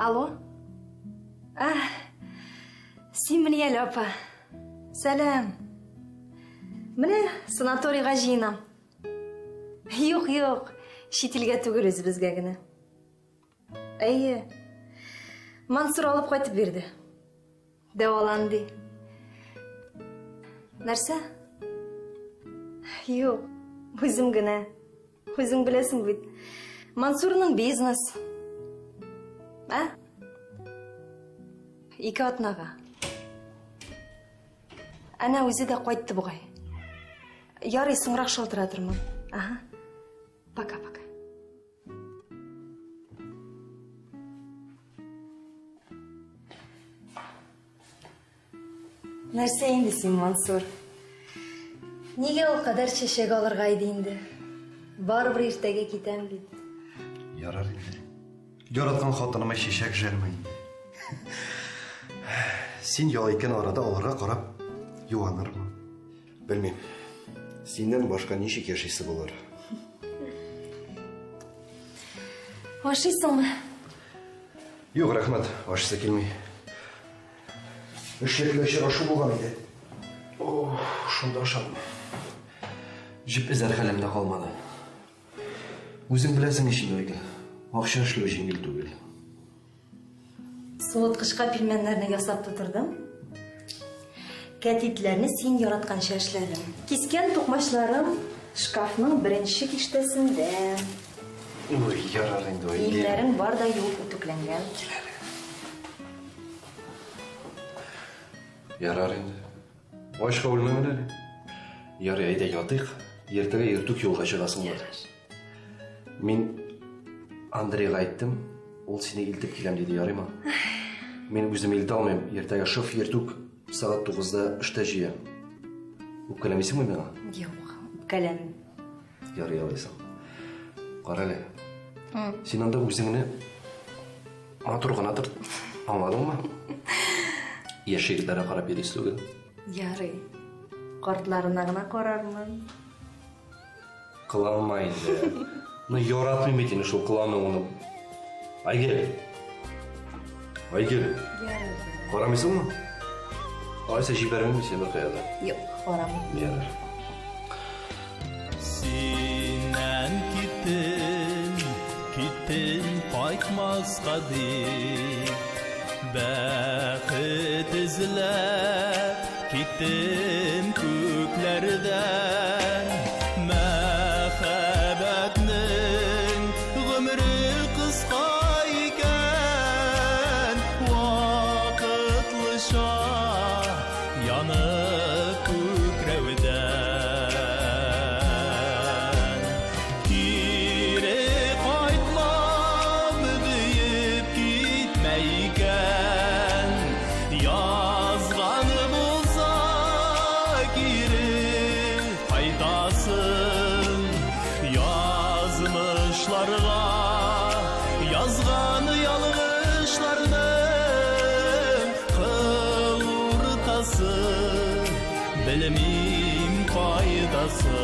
Алло? Син менә әле, апа. Сәлам. Менә санаторийга җыенам. Юк, юк, чит илгә түгел, үзебезгә генә. Әйе. Мансур алып кайтып бирде. Дәвалан ди. Нәрсә? Юк, үзем генә. Үзең беләсең бит. Мансурның бизнес. Ә? 2 атнага. Әнә үзе дә кайтты бугай. Ярый, соңрак шалтыратырмын. Ага. Пока-пока. Нәрсә инде син, Мансур? Нигә ул кадәр чәчәк алырга иде инде? Барыбер иртәгә китәм бит. Ярар инде. Яраткан хатыныма чәчәк жәлме инде. Син ял иткән арада аларга карап юанырмын. Белмим. Синнән башка ничек яшисе булыр? Ашыйсыңмы? Юк, рәхмәт, ашыйсы килми. Эшлекле очрашу булган иде. Ох, шунда ашадым. Җеп эзәр хәлем дә калмады. Үзең беләсең ич инде, Айгөл. Акча эшләү җиңел түгел. Суыткычка пельменнәрне ясап тутырдым. Кәтитләрне син яратканча эшләдем. Кискән тукмачларым шкафның беренче киштәсендә. Ой, ярар инде, Айгөл. Киемнәрең бар да юып үтүкләнгән. Ярар инде. Ачка үлмәмен әле. Ярый, әйдә ятыйк. Иртәгә иртүк юлга чыгасың бар. Мин Андрейга әйттем, ул сине илтеп киләм диде, ярыймы? Мин үзем илтә алмыйм. Иртәгә шеф иртүк сәгать 9-да эштә җыя. Үпкәләмисеңме миңа? Юк, үпкәләмим. Ярый, алайсың. Кара әле. Син анда үзеңне матур гына тор. Аңладыңмы? Яшь егетләргә карап йөрисез түгел. Ярый. Картларына гына карармын. Кыланма инде. Ну, яратмыйм бит инде шул кылануыңны. Айгөл. Айгөл. Ярый. Карамыйсыңмы? Алайса җибәрмим сине беркая да. Юк, карамыйм. Ярар. Синнән киттем, киттем кайтмаска дип. Бәхет эзләп киттем күкләрдән. Мәхәббәтнең гомере кыска икән, вакытлыча янып күкрәүдән. Кире кайтмам диеп китмә икән, язганы булса кире кайтасың. Язмышларга язган ялгышларның кыл уртасы, белмим кайдасы.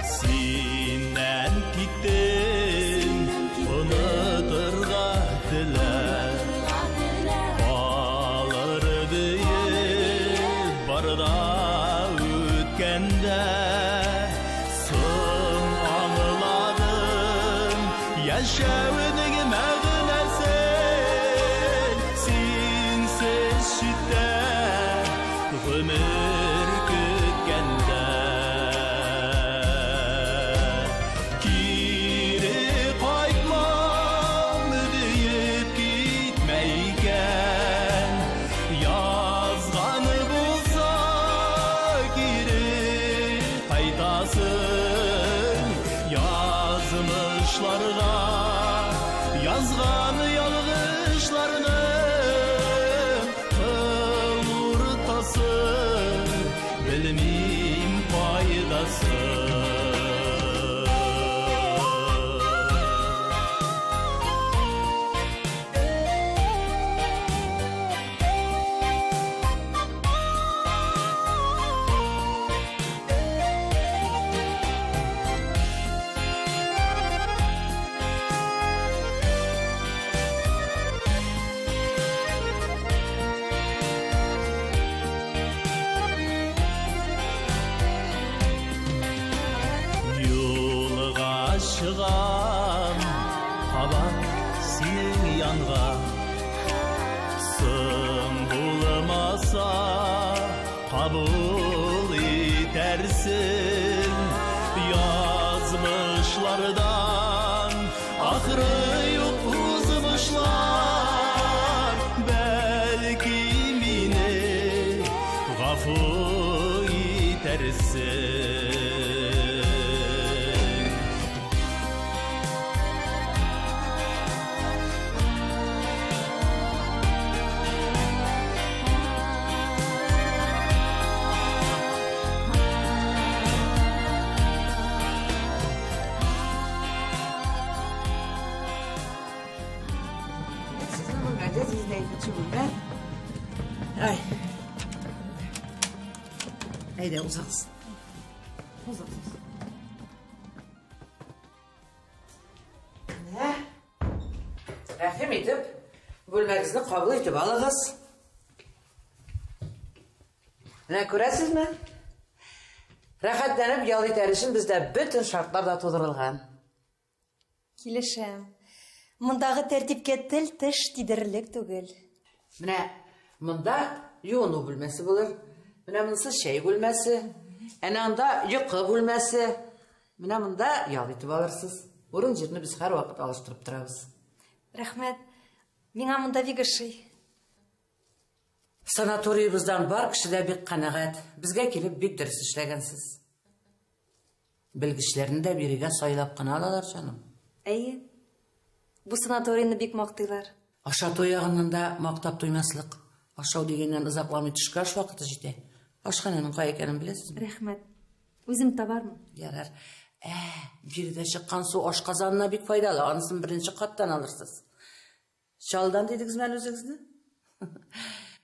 Синнән киттем, онытырга теләп, калыр диеп барда үткәндә. Соң аңладым яшәүнең мәгънәсен, синсез читтә гомер көткәндә. Кире кайтмам диеп китмә икән, язганы булса кире кайтасың. Язмышларга язган ялгышларның кыл уртасы, белмим кайдасы. кабул итәрсең. Язмышлардан ахыры юк узмышлар, бәлки мине гафу итәрсең. Ay. Әйдә, узагыз. Узагыз. Менә. Рәхим итеп, бүлмәгезне кабул итеп алыгыз. Менә күрәсезме? Рәхәтләнеп ял итәр өчен бездә бөтен шартлар да тудырылган. Килешәм. Мондагы тәртипкә тел-теш тидерерлек түгел. Менә монда юыну бүлмәсе булыр. Менә монысы чәй бүлмәсе. Әнә анда йокы бүлмәсе. Менә монда ял итеп алырсыз. Урын-җирне без һәрвакыт алыштырып торабыз. Рәхмәт. Миңа монда бик ошый. Санаториебыздан бар кеше дә бик канәгать. Безгә килеп бик дөрес эшләгәнсез. Белгечләрне дә бирегә сайлап кына алалар, җаным. Әйе. Бу санаторийны бик мактыйлар. Ашату ягыннан да мактап туймаслык. Ашау дигәннән озакламый төшке аш вакыты җитә. Ашхананың кая икәнен беләсезме? Рәхмәт. Үзем табармын. Ярар. Биредә чыккан су ашказанына бик файдалы. Анысын беренче каттан алырсыз. Чаллыдан дидегезме әле үзегезне?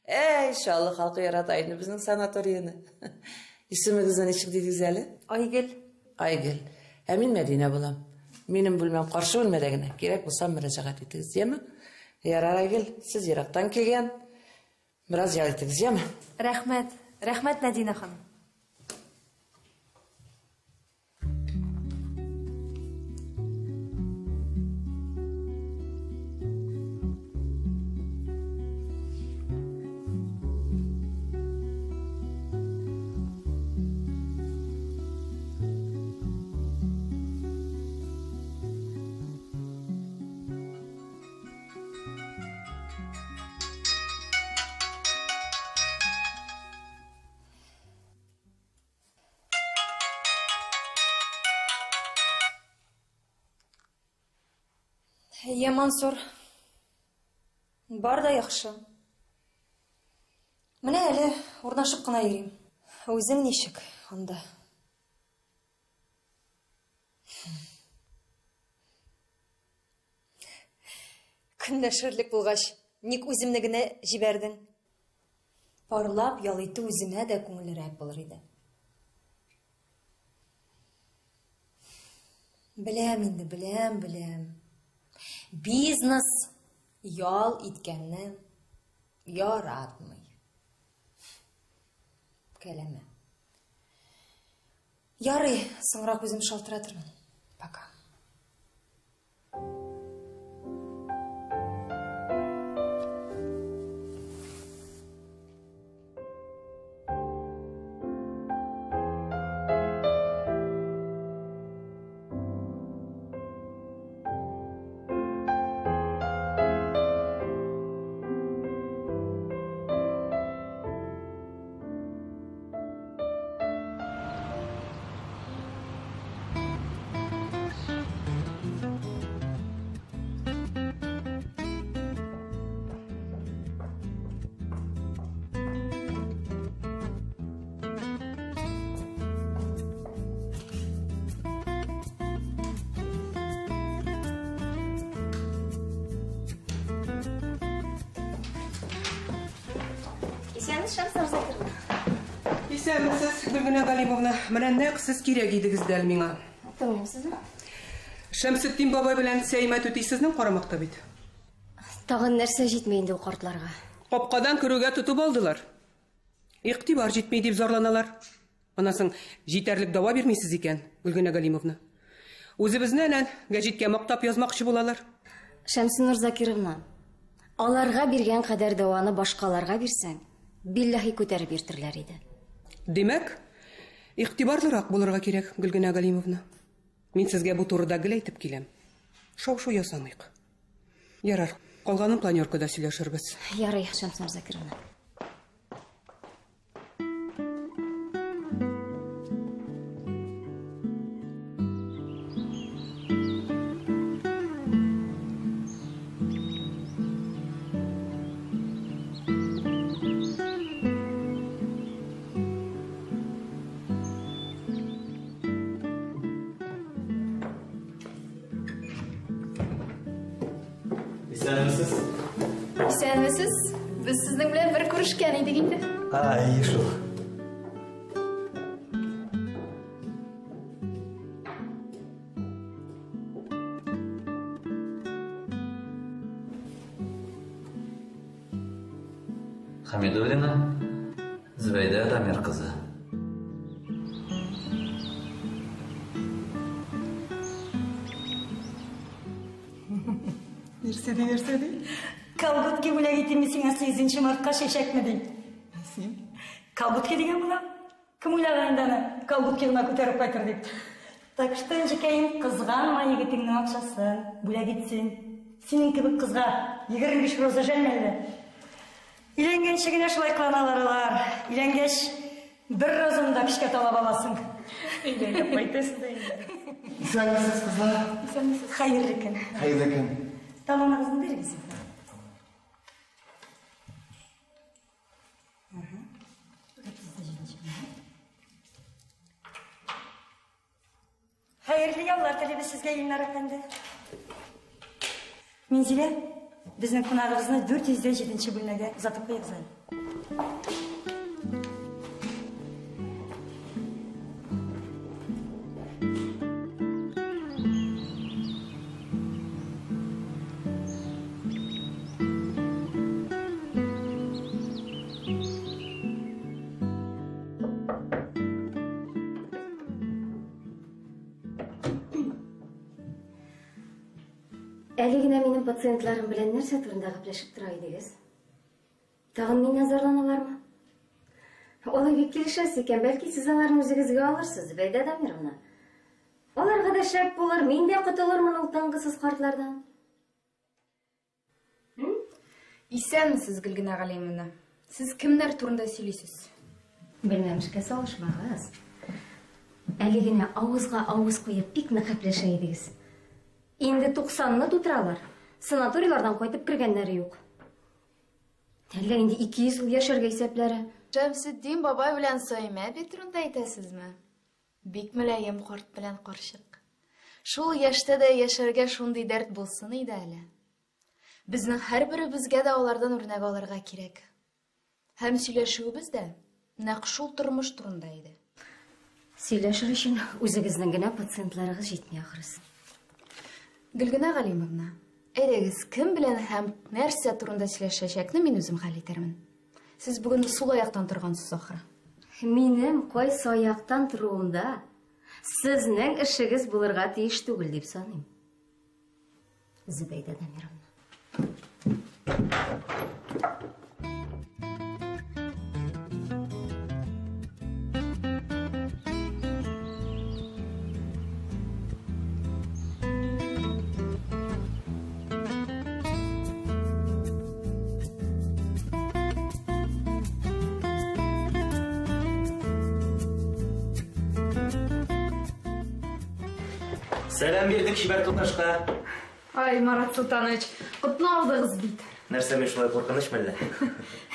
Әй, Чаллы халкы ярата инде безнең санаторияне. Исемегезне ничек дидегез әле? Айгөл. Айгөл. Ә мин Мәдинә булам. Минем бүлмәм каршы бүлмәдә генә. Кирәк булса мөрәҗәгать итегез, яме? Ярар, Айгөл, сез ерактан килгән. Бераз ял итегез, яме? Рәхмәт. Рәхмәт, Мәдинә ханым. Әйе, Мансур. Бар да яхшы. Менә әле урнашып кына йөрим. Үзең ничек анда? Көнләшерлек булгач, ник үземне генә җибәрдең? Парлап ял итү үземә дә күңеллерәк булыр иде. Беләм инде, беләм, беләм. Бизнес ял иткәнне яратмый. Кәләмә. Ярый, соңрак үзем шалтыратырмын. Пока. Исәнмесез, Гөлгенә Галимовна. Менә нәкъ сез кирәк идегез дә әле миңа. Тыңлыйм сезне. Шәмсетдин бабай белән Сәймә түти сезнең карамакта бит. Тагын нәрсә җитми инде ул картларга? Капкадан керүгә тотып алдылар. Игътибар җитми дип зарланалар. Аннан соң җитәрлек дава бирмисез икән, Гөлгенә Галимовна. Үзебезне әнә гәҗиткә мактап язмакчы булалар. Шәмсинур Закировна, аларга биргән кадәр дәваны башкаларга бирсәң, билләһи күтәреп йөртерләр иде. Димәк, игътибарлырак булырга кирәк, Гөлгенә Галимовна. Мин сезгә бу турыда гел әйтеп киләм. Шау-шу ясамыйк. Ярар, калганын планеркада сөйләшербез. Ярый, Шәмсенур Закировна. Исәнмесез. Исәнмесез. Без сезнең белән бер күрешкән идек инде. А, әйе шул. Хамидуллина Зөбәйдә Дамир кызы. Нәрсә ди, нәрсә ди? Колготки бүләк итим мин сиңа 8 мартка чәчәкме ди. Син? Колготки дигән була. Кем уйлаган инде аны колготки гына күтәреп кайтыр дип. Так что, Энҗекәем, кызганма егетеңнең акчасын, бүләк итсен. Синең кебек кызга 25 роза жәлме әллә? Өйләнгәнче генә шулай кыланалар алар. Өйләнгәч, бер розаны да көчкә талап аласың. Өйләнеп кайтасың да инде. Исәнмесез, кызлар. Исәнмесез. Хәерле көн. Хәерле көн. Талоныгызны бирегез. Хәерле яллар телибез сезгә, Илнар әфәнде. Минзилә, безнең кунагыбызны 407 бүлмәгә озатып куегыз әле. Әле генә минем пациентларым белән нәрсә турында гәпләшеп тора идегез? Тагын миннән зарланалармы? Алай бик килешәсез икән, бәлки сез аларны үзегезгә алырсыз, Зөбәйдә Дамировна. Аларга да шәп булыр, мин дә котылырмын ул тынгысыз картлардан. Исәнмесез, Гөлгенә Галимовна. Сез кемнәр турында сөйлисез? Белмәмешкә салышмагыз. Әле генә авызга авыз куеп бик нык гәпләшә идегез. Инде 90-ны тутыралар. Санаторийлардан кайтып кергәннәре юк. Әллә инде 200 ел яшәргә исәпләре. Шәмсетдин бабай белән Саимә әби турында әйтәсезме? Бик мөлаем карт белән карчык. Шул яшьтә дә яшәргә шундый дәрт булсын иде әле. Безнең һәрберебезгә дә алардан үрнәк алырга кирәк. Һәм сөйләшүебез дә нәкъ шул тормыш турында иде. Сөйләшер өчен үзегезнең генә пациентларыгыз җитми ахрысы. Гөлгенә Галимовна, әйдәгез, кем белән һәм нәрсә турында сөйләшәчәкне мин үзем хәл итәрмен. Сез бүген сул аяктан торгансыз ахры. Минем кайсы аяктан торуымда сезнең эшегез булырга тиеш түгел дип саныйм. Зөбәйдә Дамировна. Сәлам бирдек чибәр туташка. Ай, Марат Султанович, котны алдыгыз бит. Нәрсә, мин шулай куркыныч мәллә?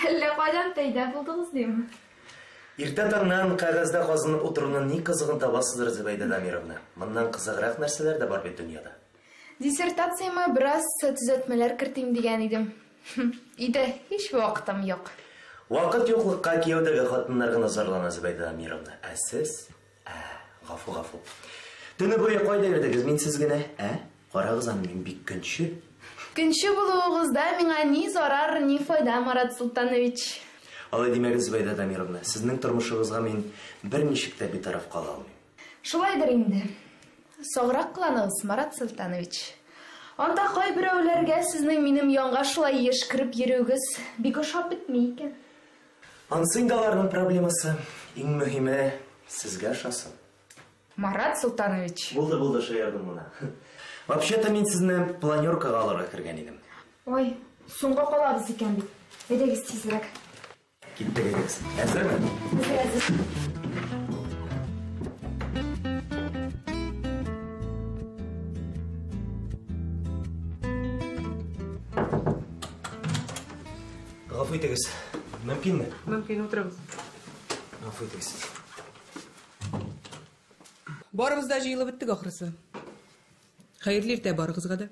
Әллә кайдан пәйда булдыгыз дим. Иртә таңнан кәгазьдә казынып утыруның ни кызыгын табасыздыр, Зөбәйдә Дамировна. Моннан кызыграк нәрсәләр дә бар бит дөньяда. Диссертацияма бераз төзәтмәләр кертим дигән идем. Өйдә һич вакытым юк. Вакыт юклыкка кияүдәге хатыннар гына зарлана, Зөбәйдә Дамировна. Ә сез? Ә, гафу, гафу. Төне буе кайда йөрдегез, мин сез генә? Ә? Карагыз аны, мин бик көнче. Көнче булуыгызда миңа ни зарар, ни файда, Марат Султанович. Алай димәгез, Зөбәйдә Дамировна, сезнең тормышыгызга мин берничек тә битараф кала алмыйм. Шулайдыр инде. Саграк кыланыгыз, Марат Султанович. Анда кайберәүләргә сезнең минем янга шулай еш кереп йөрүегез бик ошап бетми икән. Ансы инде аларның проблемасы. Иң мөһиме, сезгә ошасын. Марат Султанович. Булды, булды, шаярдым гына. Вообще-то мин сезне планеркага алырга кергән идем. Ой, соңга калабыз икән бит. Әйдәгез тизрәк. Киттек, әйдәгез. Әзерме? Әзер, әзер. Гафу итегез. Мөмкинме? Мөмкин, утырыгыз. Гафу итегез. Барыбыз да җыелып беттек ахрысы. Хәерле иртә барыгызга да.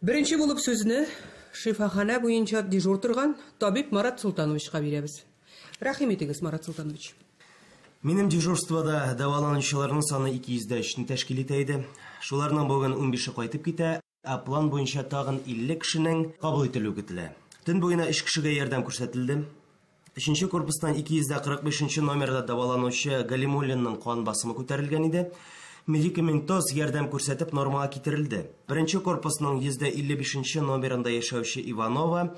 Беренче булып сүзне шифаханә буенча дежур торган табиб Марат Султановичка бирәбез. Рәхим итегез, Марат Султанович. Минем дежурствода дәваланучыларның саны 203 не тәшкил итә иде. Шуларның бүген 15-е кайтып китә, ә план буенча тагын 50 кешенең кабул ителүе көтелә. Төн буена 3 кешегә ярдәм күрсәтелде. Өченче корпустан 245 номерда дәваланучы Галимуллинның кан басымы күтәрелгән иде. Медикаментоз ярдәм күрсәтеп нормага китерелде. Беренче корпусның 155 номерында яшәүче Иванова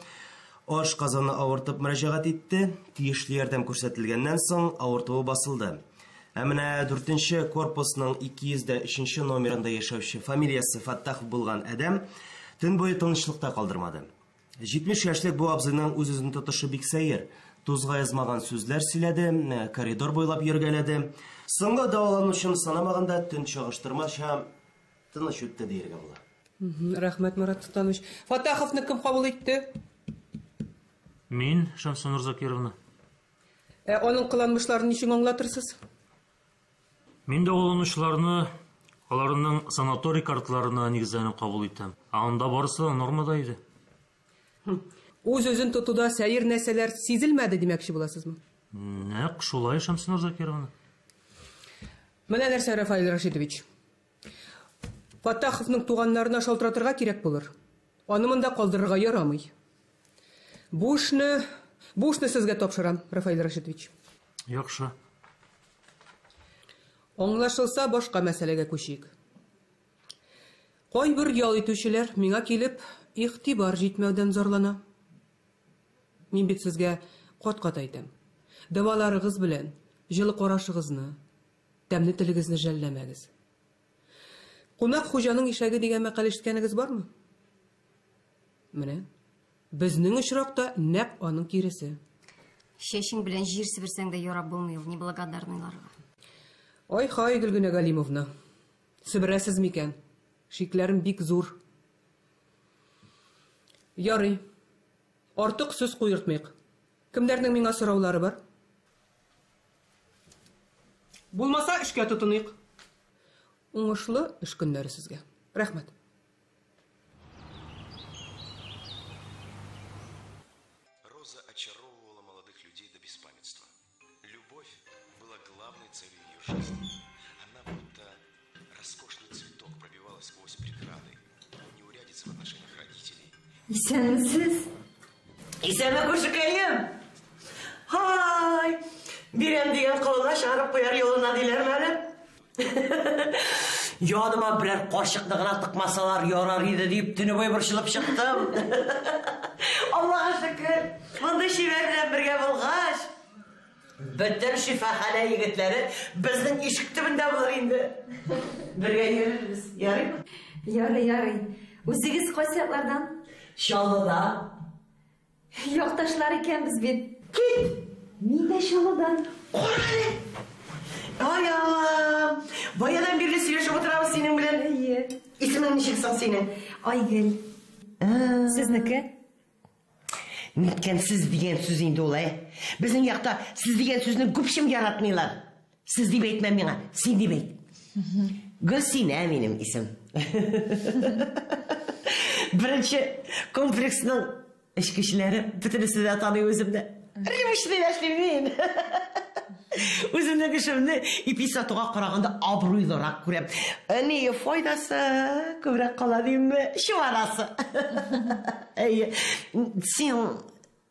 аш казаны авыртып мөрәҗәгать итте. Тиешле ярдәм күрсәтелгәннән соң авыртуы басылды. Ә менә 4нче корпусның 203 номерында яшәүче фамилиясе Фаттахов булган адәм төн буе тынычлыкта калдырмады. 70 яшьлек бу абзыйның үз-үзен тотышы бик сәер. Тузга язмаган сүзләр сөйләде, коридор буйлап йөргәләде. Соңгы дәваланучыны санамаганда төн чагыштырмача тыныч үтте дияргә була. Рәхмәт, Марат Султанович. Фаттаховны кем кабул итте? Мин, Шәмсенур Закировна. Ә аның кыланмышларын ничек аңлатырсыз? Мин дәваланучыларны аларның санаторий картларына нигезләнеп кабул итәм. Ә анда барысы да нормада иде. Үз-үзен тотуда сәер нәрсәләр сизелмәде димәкче буласызмы? Нәкъ шулай, Шәмсенур Закировна. Менә нәрсә, Рафаэль Рашидович. Фаттаховның туганнарына шалтыратырга кирәк булыр. Аны монда калдырырга ярамый. Бу эшне, бу эшне сезгә тапшырам, Рафаэль Рашидович. Яхшы. Аңлашылса, башка мәсьәләгә күчик. Кайбер ял итүчеләр миңа килеп игътибар җитмәүдән зарлана. Мин бит сезгә кат-кат әйтәм. Дәваларыгыз белән җылы карашыгызны, тәмле телегезне жәлләмәгез. Кунак хуҗаның ишәге дигән мәкаль ишеткәнегез бармы? Менә безнең очракта нәкъ аның киресе. Чәчең белән җир себерсәң дә ярап булмый ул неблагодарныйларга. Ай-хай, Гөлгенә Галимовна. Себерәсез микән? Шикләрем бик зур. Ярый. Артык сүз куертмыйк. Кемнәрнең миңа сораулары бар? Булмаса, эшкә тотыныйк. Уңышлы эш көннәре сезгә. Рәхмәт. Роза очаровывала молодых людей до беспамятства. Любовь была главной целью ее жизни. Она будто роскошный цветок пробивалась сквозь преграды, неурядицы в отношениях родителей. Исәнмесез? Исәнме, күршекәем? Һай! Бирәм дигән колына чыгарып куяр юлына диләрме әле? Яныма берәр карчыкны гына тыкмасалар ярар иде дип төне буе борчылып чыктым. Аллага шөкер, мондый чибәр белән бергә булгач, бөтен шифаханә егетләре безнең ишек төбендә булыр инде. Бергә йөрербез, ярыймы? Ярый, ярый. Үзегез кайсы яклардан? Чаллыдан. Якташлар икәнбез бит. Кит! Мин дә Чаллыдан. Кара әле! Ай, Аллам! Баядан бирле сөйләшеп утырабыз синең белән. Әйе. Исемең ничек соң синең? Айгөл. Сезнеке? Ниткән сез дигән сүз инде ул, ә? Безнең якта сез дигән сүзне күпчем яратмыйлар. Сез дип әйтмә миңа, син дип әйт. Гөлсинә минем исем. Беренче комплексның эчкечеләре бөтенесе дә таный үземне. Рюмочный эшлим мин. Үземнең эшемне ипи сатуга караганда абруйлырак күрәм. Ни файдасы күбрәк кала димме? Чуарасы. Әйе. Син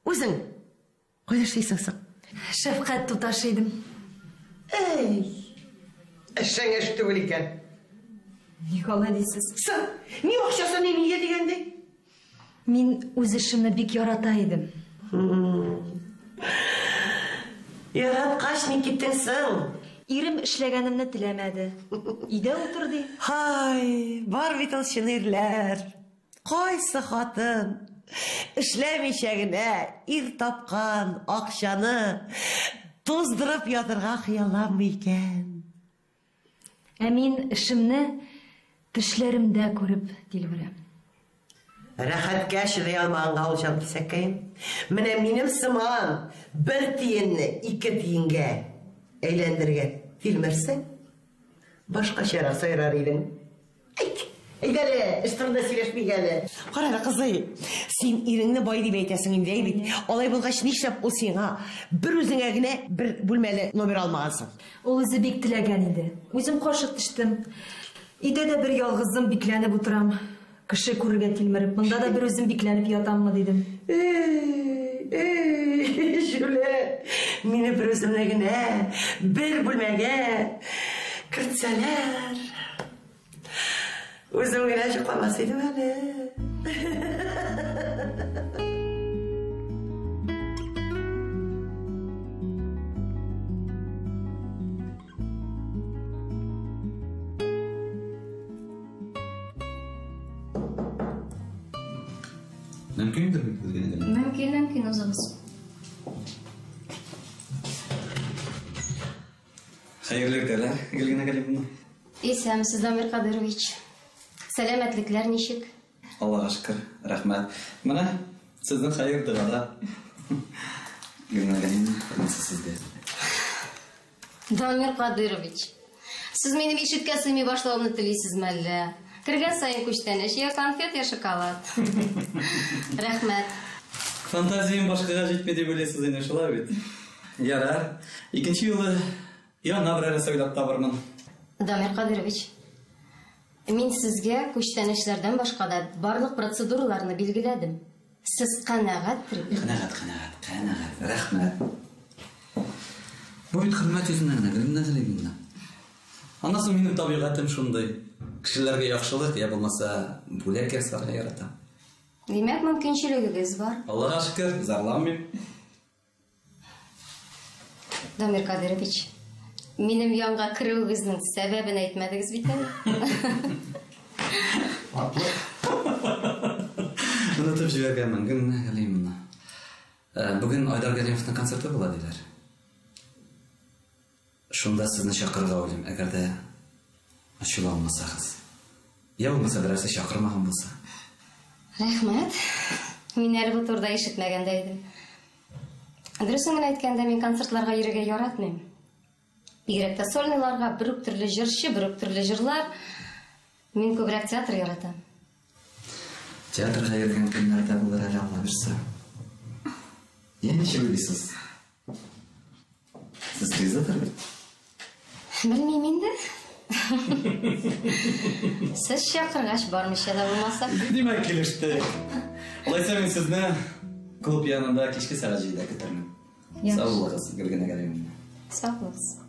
үзең кайда эшлисең соң? Шәфкать туташы идем. Әй! Эшең эш түгел икән. Ник алай дисез? Соң, ни акчасы, ни ние дигәндәй? Мин үз эшемне бик ярата идем. Яраткач, ник киттең соң? Ирем эшләгәнемне теләмәде. Өйдә утыр ди. Һай, бар бит ул чын ирләр. Кайсы хатын эшләмичә генә ир тапкан акчаны туздырып ятырга хыялланмый икән? Ә мин эшемне төшләремдә күреп тилмерәм. Рәхәткә чыдый алмаганга ул җанкисәккәем. Менә минем сыман бер тиенне ике тиенгә әйләндерергә тилмерсәң, башкачарак сайрар идең. Әйт, әйдә әле, эш турында сөйләшмик әле. Кара әле, кызый, син иреңне бай дип әйтәсең инде, әй бит. Алай булгач, нишләп ул сиңа бер үзеңә генә бер бүлмәле номер алмаган соң? Ул үзе бик теләгән иде. Үзем каршы төштем. Өйдә дә бер ялгызым бикләнеп утырам. Кеше күрергә тилмереп, монда да бер үзем бикләнеп ятаммы дидем. Эй, эй, җүләр, мине бер үземне генә бер бүлмәгә кертсәләр, үзем генә йокламас идем әле. Мөмкиндер бит безгә нидер? Мөмкин, мөмкин, узыгыз. Хәерле иртәләр, Гөлгенә Галимовна. Исәнмесез, Дамир Кадырович. Сәламәтлекләр ничек? Аллага шөкер, рәхмәт. Менә сезнең хәер догада. Гөлгенә Галимовна, монысы сезгә. Дамир Кадырович, сез минем ишеккә сыймый башлавымны телисезме әллә? Кергән саен күчтәнәч, я конфет, я шоколад. Рәхмәт. Фантазиям башкага җитми дип уйлыйсыз инде, шулай бит? Ярар. Икенче юлы яңа берәр нәрсә уйлап табырмын. Дамир Кадырович, мин сезгә күчтәнәчләрдән башка да барлык процедураларны билгеләдем. Сез канәгатьтер бит? Канәгать, канәгать, канәгать. Рәхмәт. Бу бит хөрмәт йөзеннән генә, Гөлгенә Галимовна. Аннан соң минем табигатем шундый. Кешеләргә яхшылык, я булмаса бүләк ясарга яратам. Димәк, мөмкинчелегегез бар. Аллага шөкер, зарланмыйм. Дамир Кадырович, минем янга керүегезнең сәбәбен әйтмәдегез бит әле. Онытып җибәргәнмен, Гөлгенә Галимовна. Бүген Айдар Галимовның концерты була диләр. Шунда сезне чакырырга уйлыйм, әгәр дә ачуланмасагыз. Я булмаса берәрсе чакырмаган булса. Рәхмәт. Мин әле бу турыда ишетмәгән дә идем. Дөресен генә әйткәндә, мин концертларга йөрергә яратмыйм. Бигрәк тә сольныйларга бер үк төрле җырчы, бер үк төрле җырлар. Мин күбрәк театр яратам. Театрга йөргән көннәр дә булыр әле, Алла бирсә. Я ничек уйлыйсыз? Сез ризадыр бит? Белмим инде. Сез чакыргач бармыйча да булмаса. Димәк, килештек. Алайса мин сезне клуб янында кичке сәгать 7-дә көтермен. Сау булыгыз, Гөлгенә Галимовна. Сау булыгыз.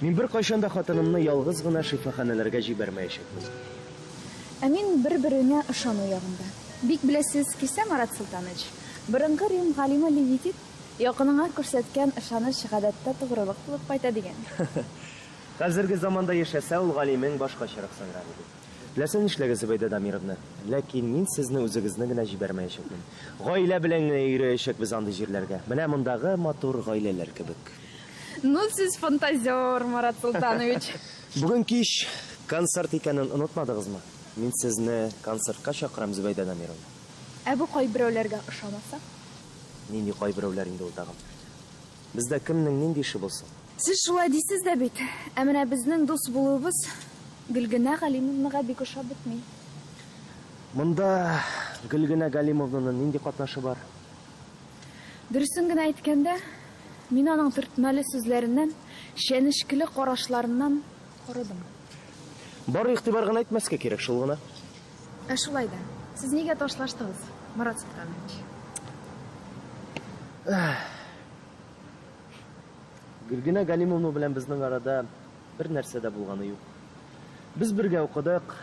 Мин беркайчан да хатынымны ялгыз гына шифаханәләргә җибәрмәячәкмен. Ә мин бер-береңә ышану ягында. Бик беләсез килсә, Марат Солтанович, борынгы Рим галиме Левитит якыныңа күрсәткән ышаныч гадәттә тугрылык булып кайта дигән. Хәзерге заманда яшәсә, ул галимең башкачарак сайрар иде. Теләсә нишләгез, Зөбәйдә Дамировна, ләкин мин сезне үзегезне генә җибәрмәячәкмен. Гаилә белән генә йөрәячәкбез андый җирләргә. Менә мондагы матур гаиләләр кебек. Ну, сез фантазер, Марат Солтанович. Бүген кич концерт икәнен онытмадыгызмы? Мин сезне концертка чакырам, Зөбәйдә Дамировна. Ә бу кайберәүләргә ошамаса? Нинди кайберәүләр инде ул тагын? Бездә кемнең нинди эше булсын? Сез шулай дисез дә бит. Ә менә безнең дус булуыбыз Гөлгенә Галимовнага бик ошап бетми. Монда Гөлгенә Галимовнаның нинди катнашы бар? Дөресен генә әйткәндә, мин аның төртмәле сүзләреннән, чәнечкеле карашларыннан арыдым. Бары игътибар гына итмәскә кирәк, шул гына. Ә шулай да, сез нигә ташлаштыгыз, Марат Солтанович? Гөлгенә Галимовна белән безнең арада бер нәрсә дә булганы юк. Без бергә укыдык,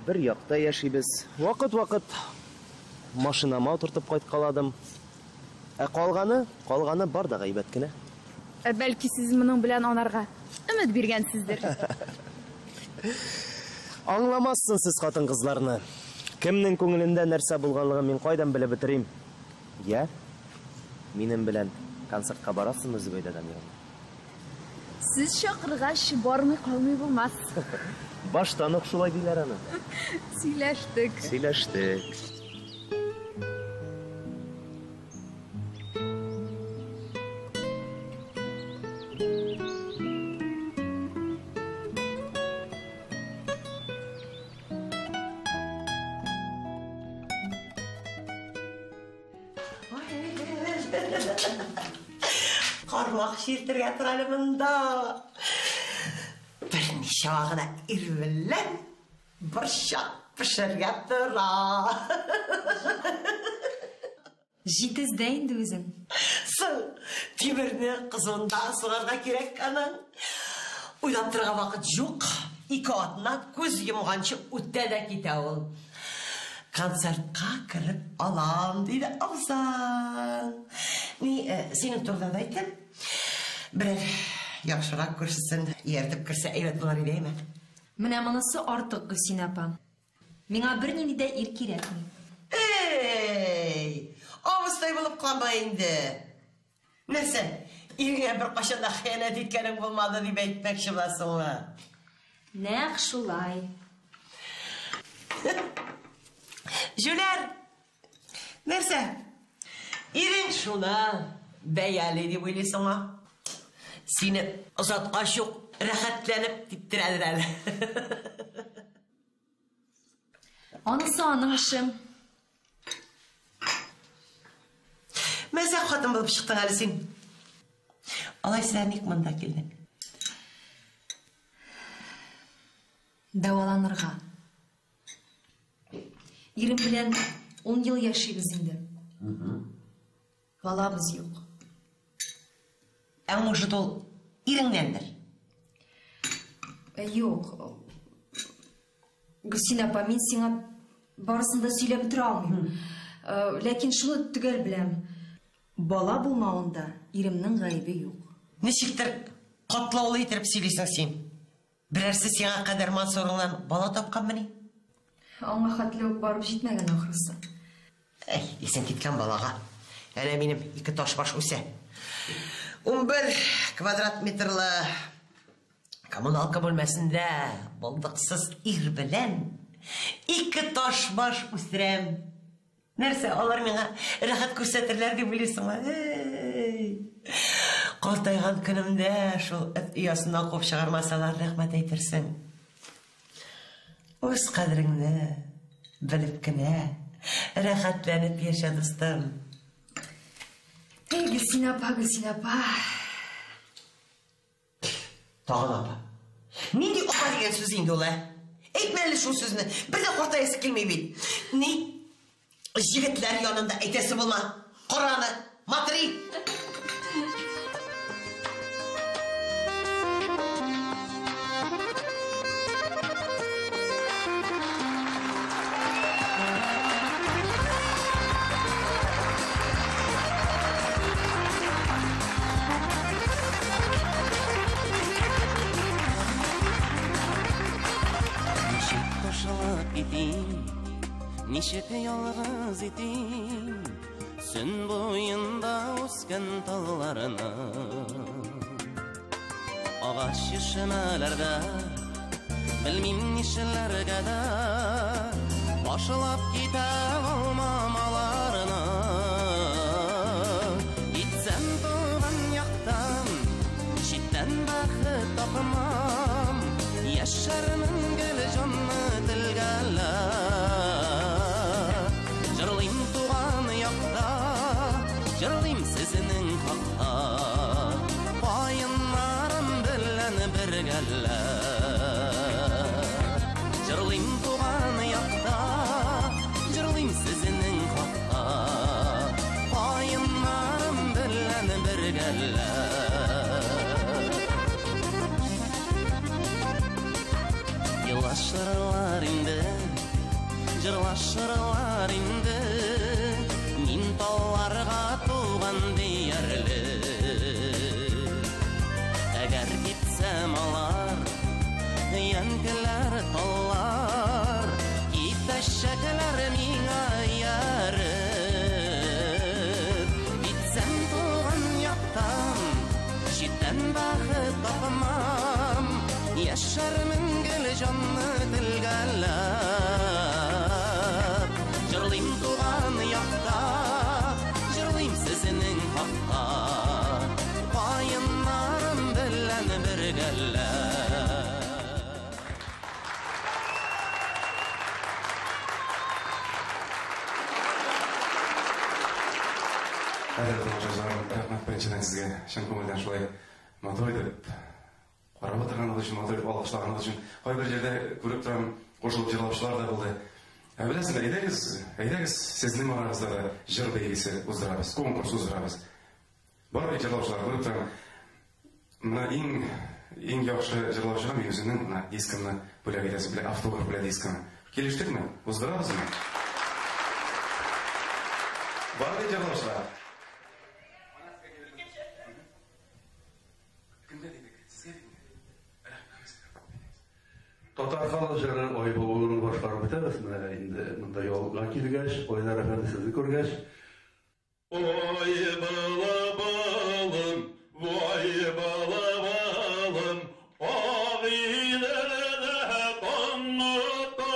бер якта яшибез. Вакыт-вакыт машинама утыртып кайткаладым. Ә калганы, калганы бар да гайбәт кенә. Ә бәлки сез моның белән анарга өмет биргәнсездер? Аңламассың сез хатын-кызларны. Кемнең күңелендә нәрсә булганлыгын мин кайдан белеп бетерим? Я? Минем белән концертка барасыңмы, Зөбәйдә Дамировна? Сез чакыргач, бармый калмый булмас. Баштан ук шулай диләр аны. Сөйләштек. Сөйләштек. Кармак чиртергә тора әле монда. Берничә гына ир белән борчак пешергә тора. Җитез дә инде үзең. Соң, тимерне кызуында сугарга кирәк аның. Уйлап торырга вакыт юк. Ике атна күз йомганчы үтә дә китә ул. Концертка кереп алам, диде абзаң. Ни, синең турыда да әйтәм. Берәр яхшырак күршесен ияртеп керсә әйбәт булыр иде, әйме? Менә монысы артык, Гөлсинә апа. Миңа бернинди дә ир кирәкми. Эй, абыстай булып калма инде. Нәрсә, иреңә беркайчан да хыянәт иткәнең булмады дип әйтмәкче буласыңмы? Нәкъ шулай. Җүләр! Нәрсә? Ирең шуны бәяли дип уйлыйсыңмы? Сине озаткач ук рәхәтләнеп типтерәдер әле. Анысы аның эше. Мәзәк хатын булып чыктың әле син. Алайса ник монда килдең? Дәваланырга. Ирем белән 10 ел яшибез инде. Балабыз юк. Ә может ул иреңнәндер? Юк. Гөлсинә апа, мин сиңа барысын да сөйләп бетерә алмыйм. Ләкин шуны төгәл беләм. Бала булмавында иремнең гаебе юк. Ничектер катлаулы итеп сөйлисең син. Берәрсе сиңа кадәр Мансурыңнан бала тапканмыни? Аңа хәтле үк барып җитмәгән ахрысы. Әй, исең киткән балага. Әнә минем ике ташбаш үсә. 11 квадрат метрлы коммуналка бүлмәсендә булдыксыз ир белән ике ташбаш үстерәм. Нәрсә, алар миңа рәхәт күрсәтерләр дип уйлыйсыңмы? Әй! Картайган көнемдә шул эт оясыннан куып чыгармасалар, рәхмәт әйтерсең. Үз кадереңне белеп кенә рәхәтләнеп яшә, дустым. Эй, Гөлсинә апа, Гөлсинә апа. Тагын апа. Нинди апа дигән сүз инде ул, ә? Әйтмә әле шул сүзне. Бер дә картаясы килми бит. Ни? Егетләр янында әйтәсе булма. Кара аны, матри! Ничек ташлап китим, ничек ялгыз итим, Сөн буенда үскән талларны. Агач чишмәләрдә, белмим нишләргә дә, башлап китә алмам аларны. Китсәм туган яктан, читтән бәхет тапмам, яшәрмен гел җанны телгәләп. Җырлыйм туган якта, җырлыйм сезнең хакта, каеннарым белән бергәләп. Җырлашырлар инде мин тауларга туган диярлек. Әгәр китсәм алар, янкеләр таллар, китәчәкләр миңа ияреп. Китсәм туган яктан, читтән бәхет тапмам, яшәрмен гел җанны телгәләп. Җырлыйм туган якта, җырлыйм сезнең хакта, каеннарым белән бергәләп. Кадерле тамашачылар, рәхмәт беренчедән сезгә чын күңелдән шулай матур итеп карап утырганыгыз өчен, матур итеп алкышлаганыгыз өчен. Кайбер җирдә күреп торам, кушылып җырлаучылар да булды. Ә беләсезме, әйдәгез, әйдәгез, сезнең арагызда да җыр бәйгесе уздырабыз, конкурс уздырабыз. Бар бит җырлаучылар, күреп торам. Менә иң иң яхшы җырлаучыга мин үземнең менә дискымны бүләк итәсем килә, автограф белән дискыны. Килештекме? Уздырабызмы? Бар бит җырлаучылар. Татар халык җыры Ай булуын башкарып бетәбез менә инде монда ялга килгәч, Айдар әфәнде сезне күргәч. Ой, бала балым, вай бала балым, Агыйделдә таң ата.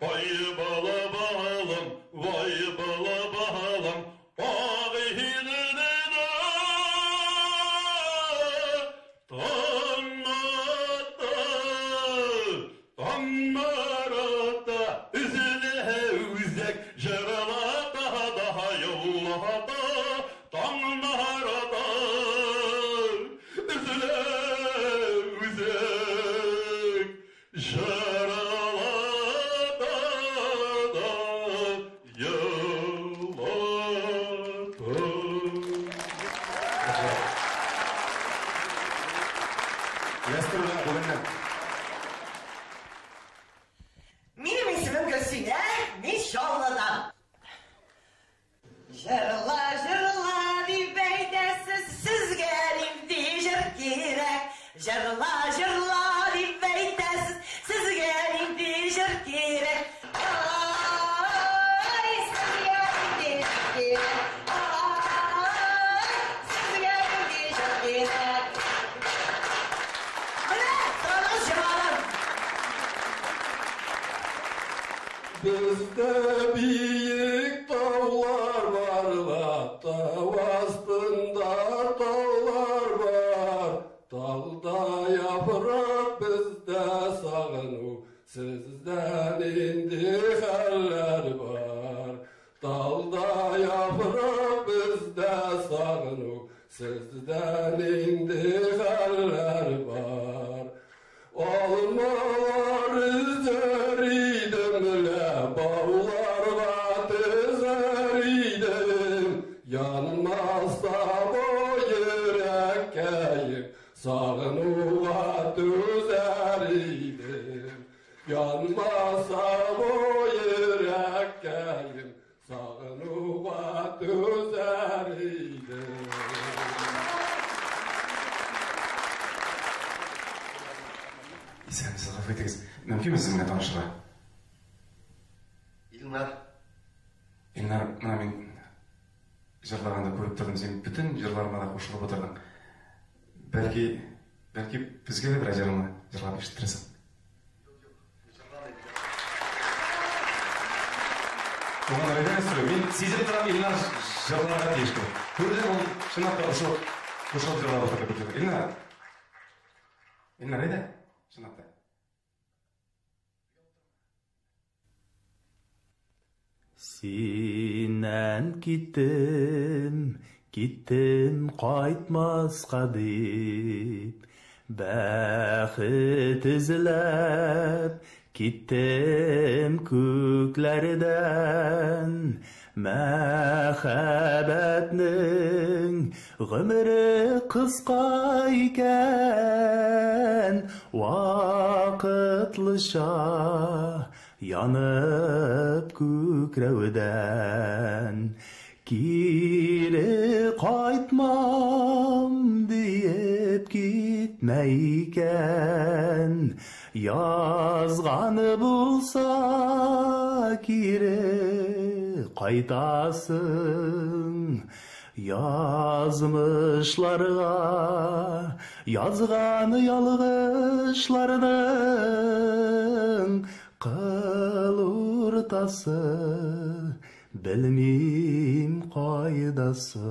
Ай бала балым, вай бала балым, Агыйделдә таң ата. Таңнар ата, өзелә үзәк, җырлата да еллата. Таңнар ата, өзелә үзәк, җырлата да еллата. Ястырга бүгеннән. Минем исемем Гөлсинә, мин Чаллыдан. Җырла, җырла дип әйтәсез, сезгә нинди җыр кирәк? Җырла, җырла дип әйтәсез, сезгә нинди җыр кирәк? Ай, сезгә нинди җыр кирәк? Ай, сезгә нинди җыр кирәк? Менә, сорадыгыз җырладым. Бездә биек таулар бар ла, тау астында таулар бар. Талда яфрак, бездә сагыну, сездә нинди хәлләр бар? Талда яфрак, бездә сагыну, сездә нинди хәлләр бар? Алмалар өзәр идем лә, бауларга тезәр идем. Янмаса бу йөрәккәем, сагынуга түзәр идем. Янмаса бу йөрәккәем, сагынуга түзәр идем. Исәнмесез, гафу итегез. Мөмкинме сезнең белән танышырга? Илнар. Илнар, менә мин җырлаганда күреп тордым, син бөтен җырларыма да кушылып утырдың. Бәлки, бәлки безгә дә берәр җырыңны җырлап ишеттерерсең? Туганнар, әйдәгез сорыйм. Мин сизеп торам, Илнар җырларга тиеш бу. Күрдем, ул чынлап та кушылып, кушылып җырлап утырды бу җырны. Илнар. Илнар, әйдә. Чынлап та. Синнән киттем, киттем кайтмаска дип, бәхет эзләп киттем күкләрдән. Мәхәббәтнең гомере кыска икән, вакытлыча Янып күкрәүдән кире кайтмам диеп китмә икән. Язганы булса кире кайтасың. Язмышларга язган ялгышларның кыл уртасы белмим кайдасын.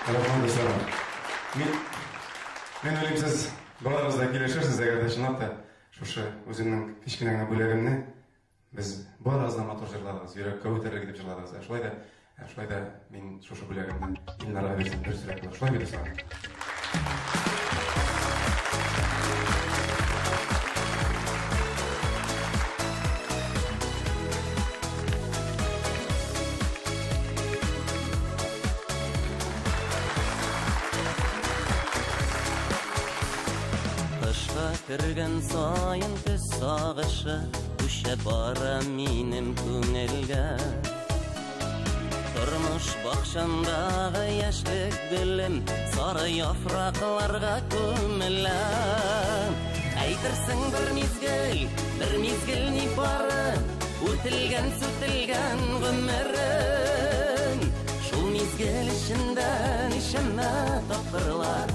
Рәхмәт, дуслар. Мин уйлыйм, сез барыгыз да килешерсез, әгәр дә чынлап та шушы үземнең кечкенә генә бүләгемне без барыгыз да матур җырладыгыз, йөрәккә үтәрлек итеп җырладыгыз. Ә шулай да мин шушы бүләгемне Илнарга бирсәм, дөресрәк булыр. Шулай бит, дуслар? Кышка кергән саен көз сагышы күчә бара минем күңелгә. Тормыш бакчамдагы яшьлек гөлем сары яфракларга күмелә. Әйтерсең бер мизгел ни бары, үтелгән сүтелгән гомерем. Шул мизгел эчендә ничәмә тапкырлар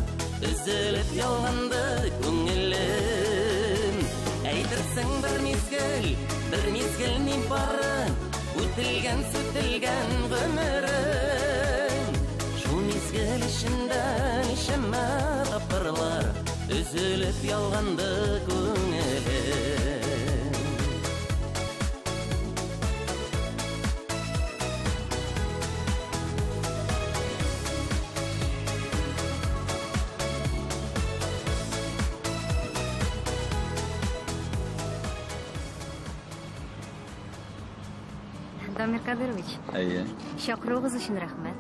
өзелеп ялганды күңелем. Әйтерсең бер мизгел ни бары, үтелгән сүтелгән гомерем. Шул мизгел эчендә ничәмә тапкырлар өзелеп ялганды күңелем. Дамир Кадырович, Әйе. чакыруыгыз өчен рәхмәт.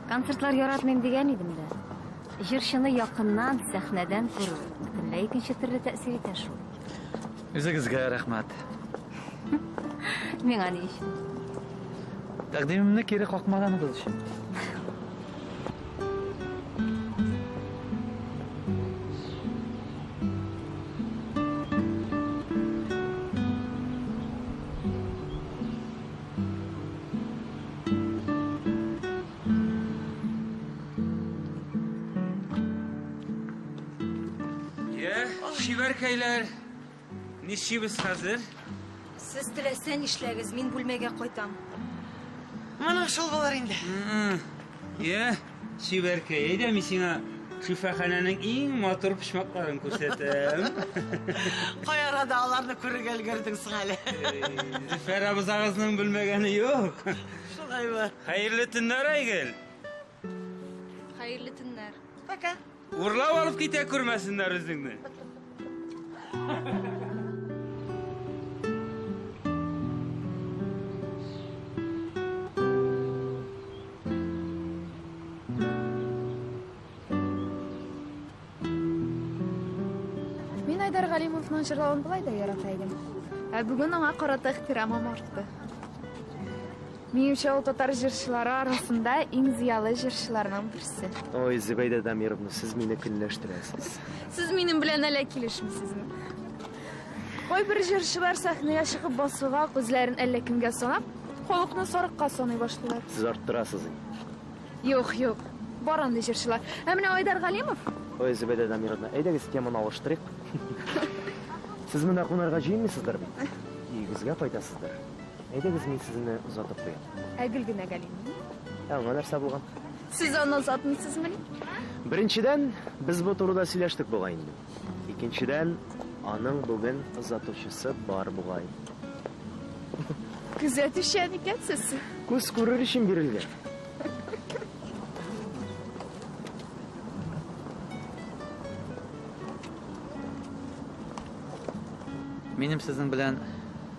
Концертлар яратмыйм дигән идем дә. Җырчыны якыннан, сәхнәдән күрү бөтенләй икенче төрле тәэсир итә шул. Үзегезгә рәхмәт. Миңа ни өчен? Тәкъдимемне кире какмаганыгыз өчен. Чибәркәйләр, нишлибез хәзер? Сез теләсә нишләгез, мин бүлмәгә кайтам. Моның шул булыр инде. Йә, чибәркәй, әйдә мин сиңа шифаханәнең иң матур почмакларын күрсәтәм. Кай арада аларны күрергә өлгердең соң әле? Зөфәр абызагызның белмәгәне юк. Шулаймы? Хәерле төннәр, Айгөл. Хәерле төннәр. Пока. Урлап алып китә күрмәсеннәр үзеңне. Мин Айдар Галимовның җырлавын болай да ярата идем. Ә бүген аңа карата ихтирамым артты. Минемчә, ул татар җырчылары арасында иң зыялы җырчыларның берсе. Ой, Зөбәйдә Дамировна, сез мине көнләштерәсез. Сез минем белән әллә килешмисезме? Кайбер җырчылар сәхнәгә чыгып басуга күзләрен әллә кемгә санап, халыкны сарыкка саный башлыйлар. Сез арттырасыз инде. Юк, юк. Бар андый җырчылар. Ә менә Айдар Галимов? Ой, Зөбәйдә Дамировна, әйдәгез теманы алыштырыйк. Сез монда кунарга җыенмыйсыздыр бит? Өегезгә кайтасыздыр. Әйдәгез, мин сезне озатып куям. Ә Гөлгенә Галимова? Ә аңа нәрсә булган? Сез аны озатмыйсызмыни? Беренчедән, без бу турыда сөйләштек бугай инде. Икенчедән, аның бүген озатучысы бар бугай. Күзәтүчән икәнсез. Күз күрер өчен бирелгән. Минем сезнең белән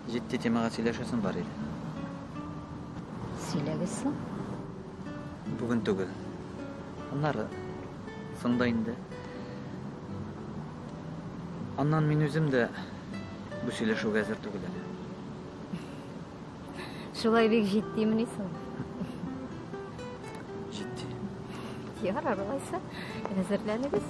җитди темага сөйләшәсем бар иде. Сөйләгез соң. Бүген түгел. Аннары соң да инде. Аннан мин үзем дә бу сөйләшүгә әзер түгел әле. Шулай бик җитдимени соң? Җитди. Ярар, алайса, әзерләнегез.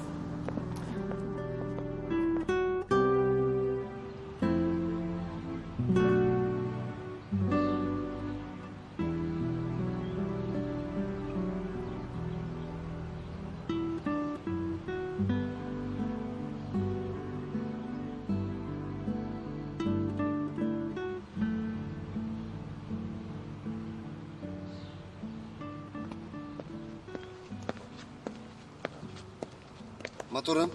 Матурым,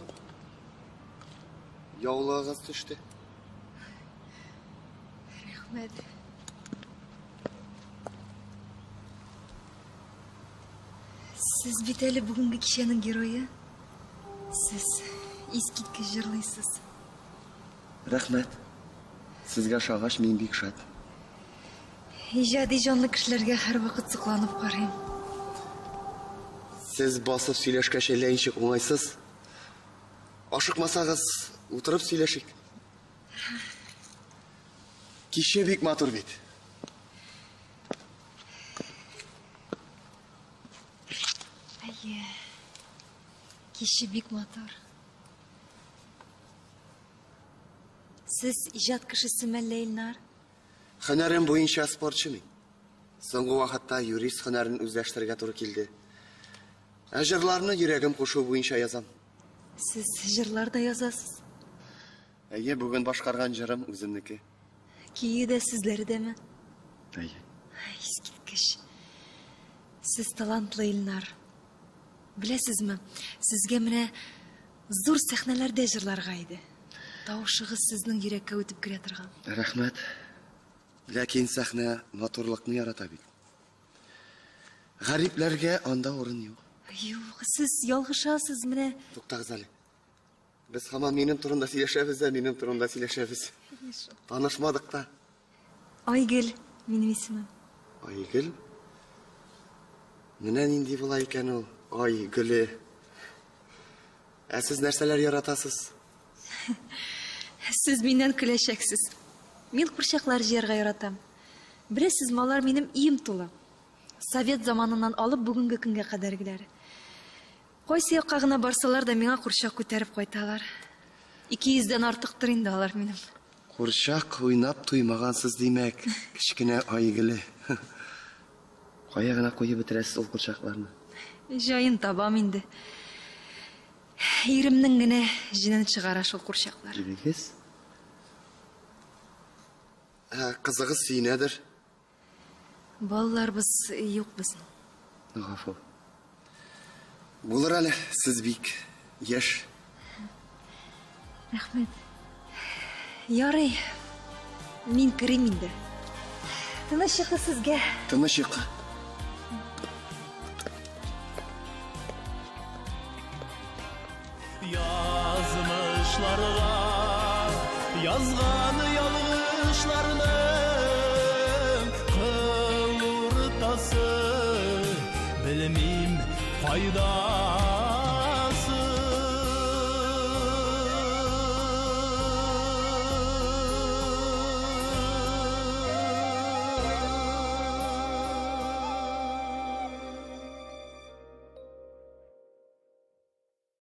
яулыгыгыз төште. Рәхмәт. Сез бит әле бүгенге кичәнең герое. Сез искиткеч җырлыйсыз. Рәхмәт. Сезгә ошагач, мин бик шат. Иҗади җанлы кешеләргә һәрвакыт сокланып карыйм. Сез басып сөйләшкәч әллә ничек уңайсыз. Ашыкмасагыз, утырып сөйләшик. Кичә бик матур бит. Әйе. Кичә бик матур. Сез иҗат кешесе мәллә, Илнар? Һөнәрем буенча спортчы мин. Соңгы вакытта юрист һөнәрен үзләштерергә туры килде. Ә җырларны йөрәгем кушуы буенча язам. Сез җырлар да язасыз? Әйе, бүген башкарган җырым үземнеке. Көе дә сүзләре дәме? Әйе. Искиткеч. Сез талантлы, Илнар. Беләсезме, сезгә менә зур сәхнәләрдә җырларга иде. Тавышыгыз сезнең йөрәккә үтеп керә торган. Рәхмәт. Ләкин сәхнә матурлыкны ярата бит. Гарипләргә анда урын юк. Юк, сез ялгышасыз менә. Туктагыз әле. Без һаман минем турында сөйләшәбез дә, минем турында сөйләшәбез. Танышмадык та. Айгөл, минем исемем. Айгөл? Менә нинди була икән ул, Айгөле. Ә сез нәрсәләр яратасыз? Сез миннән көләчәксез. Мин курчаклар җыярга яратам. Беләсезме, алар минем өем тулы. Совет заманыннан алып бүгенге көнгә кадәргеләре. Кайсы якка гына барсалар да миңа курчак күтәреп кайталар. 200дән артыктыр инде алар минем. Курчак уйнап туймагансыз димәк, кечкенә Айгөле. Кая гына куеп бетерәсез ул курчакларны? Җаен табам инде. Иремнең генә җенен чыгара шул курчаклар. Ирегез? Ә, кызыгыз сөенәдер. Балаларыбыз юк безнең. Гафу. Булыр әле, сез бик яшь. Рәхмәт. Ярый, мин керим инде. Тыныч йокы сезгә. Тыныч йокы. Язмышларга язган ялгышларның кыл уртасы, белмим кайда.